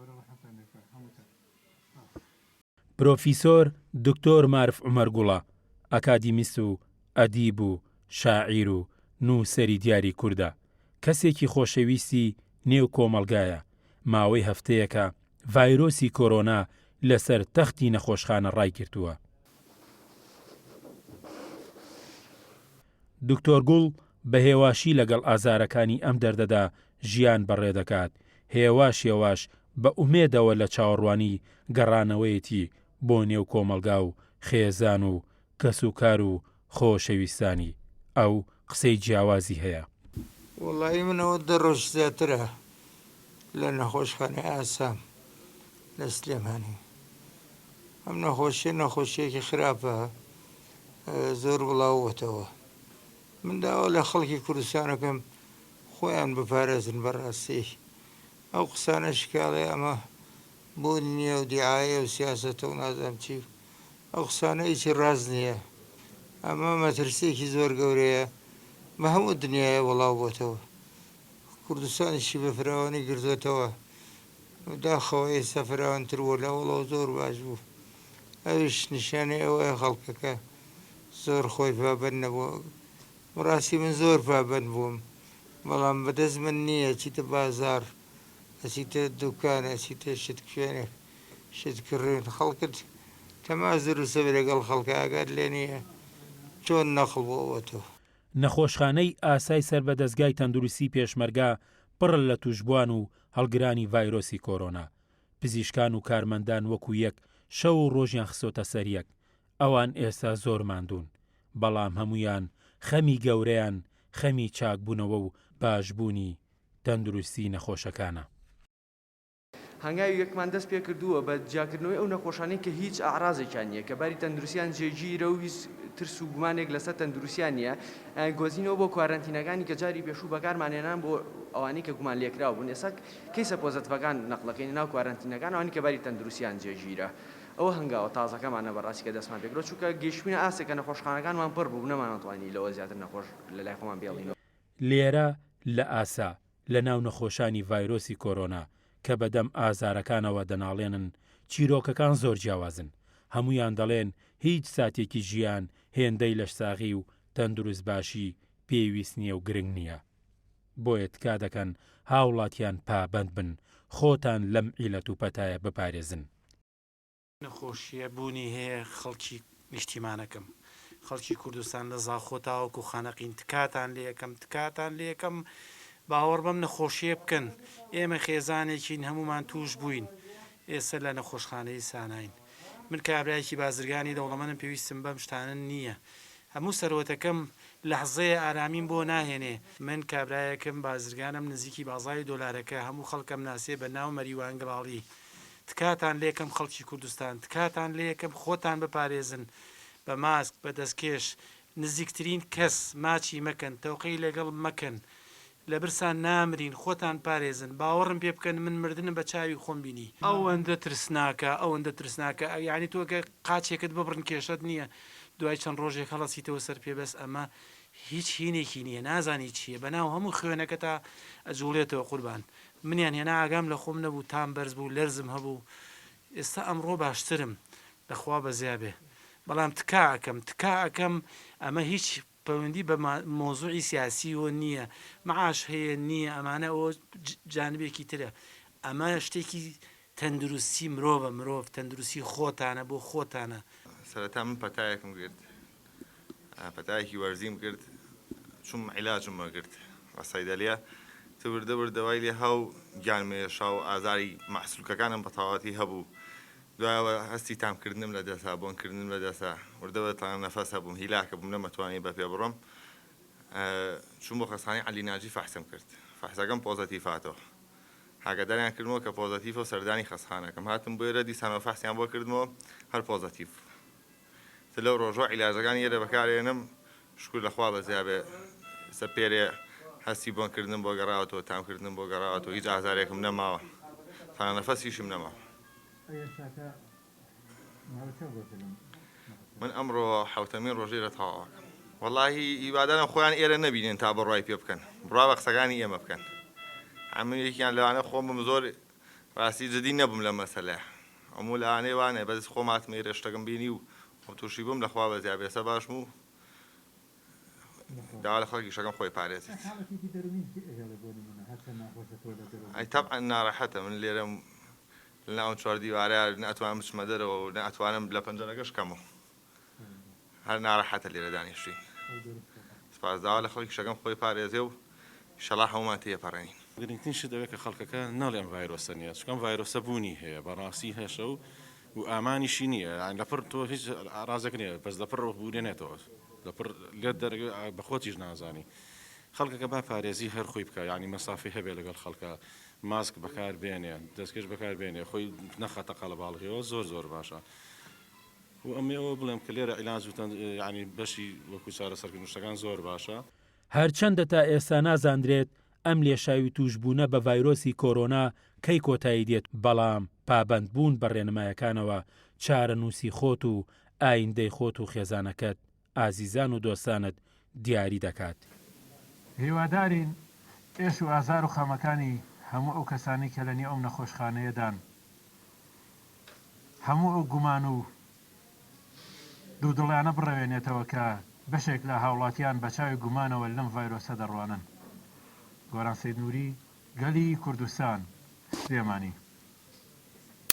گەورە ڕەحمتان لێ بکات هەمووتان. پرۆفیسۆر دکتۆر مارف عومەر گوڵە، ئەکادیمیست و ئەدیب و شاعیر و نووسەری دیاری کوردە، کەسێکی خۆشەویستی نێو کۆمەڵگایە، ماوەی هەفتەیەکە ڤایرۆسی کۆرۆنا لەسەر تەختی نەخۆشخانە ڕایگرتووە. دکتۆر گوڵ بە هێواشی لەگەڵ ئازارەکانی ئەم دەردەدا ژیان بەڕێدەکات، هێواش هێواش بە ئومێدەوە لە چاوەڕوانی گەڕانەوەیەتی بۆ نێو کۆمەڵگا و خێزان و کەسوکار و خۆشەویستانی، ئەو قسەی جیاوازی هەیە. وەڵایی من ئەوە دە ڕۆژ زیاترە لە نەخۆشخانەی ئاسام لە سلێمانی ئەم نەخۆشیە نەخۆشیەکی خراپە زۆر بڵاوبووەتەوە من داوا لە خەڵکی کوردستانەکەم خۆیان بپارێزن بەڕاستی ئەو قسانە شکاڵێ ئەمە بوون نییە و دیعاە و سیاسەتە و نازانم چی ئەو قسانە هیچی ڕاست نییە ئەمە مەترسیەکی زۆر گەورەیە بە هەموو دنیاە وەڵاو بۆتەوە کوردستانیشی بە فراوانی گرتوێتەوە داخەوە ئێستا فراوانتر بووە لە ئەوەڵەوە زۆر باش بوو ئەویش نیشانەی ئەوەیە خەڵکەکە زۆر خۆی پابەند نەبووە بەڕاستی من زۆر پابەند بووم بەڵام بەدەست من نییە چیتە بازار ئەچیتە دوکان ئەچیتە شت شوێنێک شت کڕین خەڵکت تەماس دروستە بێ لەگەڵ خەڵکە ئاگات لێ نییە چۆن نەقڵ بۆ ئەوە تۆ. نەخۆشخانەی ئاسای سەر بە دەزگای تەندروستی پێشمەرگە پڕە لە تووشبووان و هەڵگرانی ڤایرۆسی کۆرۆنا، پزیشکان و کارمەندان وەکو یەک شەو و ڕۆژیان خستۆتە سەر یەک، ئەوان ئێستا زۆر ماندوون، بەڵام هەموویان خەمی گەورەیان خەمی چاکبوونەوە و باشبوونی تەندروستی نەخۆشەکانە. هەنگاوی یەکمان دەست پێکردووە بە جیاکردنەوەی ئەو نەخۆشانەی کە هیچ ئەعرازێکیان نییە، کە باری تەندروستیان جێگیرە و هیچ ترس و گومانێک لەسەر تەندروستیان نییە، گۆزینەوە بۆ کوارەنتینەکانی کە جاری پێشوو بەکارمان هێنان بۆ ئەوانەی کە گومان لێکراو بوون، ئێستا کەیسە پۆزەتڤەکان نەقڵەکەینە ناو کوارەنتینەکان ئەوانەی کە باری تەندروستیان جێگیرە. ئەوە هەنگاوە تازەکەمانە بەڕاستی کە دەستمان پێکردووە، چونکە گەیشتووینە ئاستێک کە نەخۆشخانەکانمان پڕ بوو، نەمانتوانی لەوە زیاتر نەخۆش لەلای خۆمان بهێڵینەوە. لێرە لە ئاسا، لە ناو نەخۆشانی ڤایرۆسی کۆرۆنا کە بە دەم ئازارەکانەوە دەناڵێنن، چیرۆکەکان زۆر جیاوازن. هەموویان دەڵێن هیچ ساتێکی ژیان هێندەی لەشساغی و تەندروستباشی پێویست نییە و گرنگ نییە. بۆیە تکا دەکەن هاوڵاتیان پابەند بن، خۆتان لەم عیلەت و پەتایە بپارێزن. نەخۆشیە بوونی هەیە خەڵکی نیشتیمانەکەم خەڵکی کوردستان لە زاخۆ تاوەکو خانەقین تکاتان لێ ئەکەم تکاتان لێ ئەکەم باوەڕ بەم نەخۆشیە بکەن ئێمە خێزانێکین هەموومان توش بووین ئێستا لە نەخۆشخانەی ساناین من کابرایەکی بازرگانی دەوڵەمەنم پێویستم بەم شتانە نییە هەموو سەروەتەکەم لەحزەیە ئارامیم بۆ ناهێنێ من کابرایەکم بازرگانم نزیکی بازاڕی دۆلارەکە هەموو خەڵکم ناسێ بە ناو مەریوان گڵاڵی تکاتان لێکەم خەڵکی کوردستان تکاتان لێکەم خۆتان بپارێزن بە ماسک بە دەستکێش نزیکترین کەس ماچی مەکەن تەوقەی لەگەڵ مەکەن لە برسان نامرین خۆتان پارێزن باوەڕم پێ بکەن من مردنم بە چاوی خۆم بینی. ئەوەندە ترسناکە ئەوەندە ترسناکە یانی تۆ گەر قاچێکت ببڕن کێشەت نییە دوای چەند ڕۆژێک هەڵەسیتەوە سەر پێ بەس ئەمە هیچ هینێکی نییە نازانی چییە بەناو هەموو خوێنەکەتا ئەجوڵێتەوە قوربان منیان هێنا ئاگام لە خۆم نەبوو تام بەرز بوو لەرزم هەبوو ئێستا ئەمڕۆ باشترم لە خوا بەزیا بێ بەڵام تکا ئەکەم تکا ئەکەم ئەمە هیچ پەیوەندی بە مەوزوعی سیاسیەوە نییە معاش هەیە نییە ئەمانە ئەوە جانبێکی ترە ئەمە شتێکی تەندروستی مرۆڤە مرۆڤ تەندروستی خۆتانە بۆ خۆتانە. سەرەتا من پەتایەکم گرت پەتایەکی وەرزیم گرت چوم عیلاجم وەرگرت لە سەیدەلیە تر وردە وردە وای لێ هاو گیانم ئێشا و ئازاری مەحسولکەکانم بە تەواوەتی هەبوو دوایەوە هەستی تامکردنم لە دەسا بۆنکردنم لە دەسا وردە وردە تەنگە نەفەس هەبووم هیلاکە بووم نەمەتوانی بە پێ بڕۆم چوم بۆ خەستخانەی عەلی ناجی فەحسم کرد فەحسەکەم پۆزەتیف هاتەوە ئاگاداریان کردمەوە کە پۆزەتیفە و سەردانی خەستخانەکەم هاتم بۆ ئێرە دیسانەوە فەحسیان بۆ کردمەوە هەر پۆزەتیف بوو تر لەو ڕۆژەوە عیلاجەکانی ئێرە بەکارێنم شکور لە خوا بەزیا بێ ئێستا پێرێ هەستی بۆن کردنم بۆ گەڕاوەتەوە تام کردنم بۆ گەڕاوەتەوە هیچ ئازارێکم نەماوە تەنها نەفەسیشم نەماوە. من ئەمڕۆ حەوتەمین ڕۆژ ئێرە تەواوەکەم وەڵاهی هیوادارم خۆیان ئێرە نەبینن تا بڕوای پێ بکەن بڕوا بە قسەکانی ئێمە بکەن ئەمن یەکیان لەوانە خۆم بم زۆر. ڕاستی جدی نەبووم لەم مەسەلەیە هەموو لەوانەیە وانێ بەس خۆم هاتمە ئێرە شتەکەم بینی و خۆم تووشی بووم لەخوا بەزیا بێسە باشم و داوا لە خەڵکیش ئەکەم خۆی پارێزێت. ئەی تەبعەن ناڕەحەتە من لێرەم لەناو ئەم چواردیوارەیا نە ئەتوانم بچمە دەرەوە و نە ئەتوانم لە پەنجەرەکەش کەمەوە هەر ناڕەحەتە لێرە دانیشتین سپاس داوا لە خەڵکیش ئەکەم خۆی پارێزێ و ئیشەڵا هەموومان تێپەڕێنین. گرنگترین شت ئەوەیە کە خەڵکەکە نەڵێ ئەم ڤایرۆسە نییە چونکە ئەم ڤایرۆسە بوونی هەیە بەڕاستی هەشە و و ئامانیشی نییە یانی لەپڕ تۆ هیچ ڕازێک نییە بەس لەپڕ بورێنێتەوە لەپڕ لێت دەرەوێ بە خۆتیش نازانی خەڵکەکە با پارێزی هەر خۆی بکە یانی مەسافەی هەبێ لەگەڵ خەڵکە ماسک بەکار بێنێ دەستکێش بەکار بێنێ خۆی نەخاتە قەڵەباڵغیەوە زۆر زۆر باشە و ئەمێ ئەوە بڵێم کە لێرە عیلاج و یانی بەشی وەکو چارەسەرکردن شتەکان زۆر باشە. هەرچەندە تا ئێستا نازاندرێت ئەم لێشاوی تووشبوونە بە ڤایرۆسی کۆرۆنا کەی کۆتایی دێت، بەڵام پابەندبوون بە ڕێنمایەکانەوە چارەنووسی خۆت و ئایندەی خۆت و خێزانەکەت، ئازیزان و دۆستانت دیاری دەکات. هیوادارین ئێش و ئازار و خەمەکانی هەموو ئەو کەسانەی کە لە نێو ئەم نەخۆشخانەیەدان، هەموو ئەو گومان و دوودڵیانە بڕەوێنێتەوە کە بەشێک لە هاوڵاتیان بە چاوی گومانەوە لەم ڤایرۆسە دەڕوانن. گۆران سەید نوری، گەلی کوردستان، سلێمانی.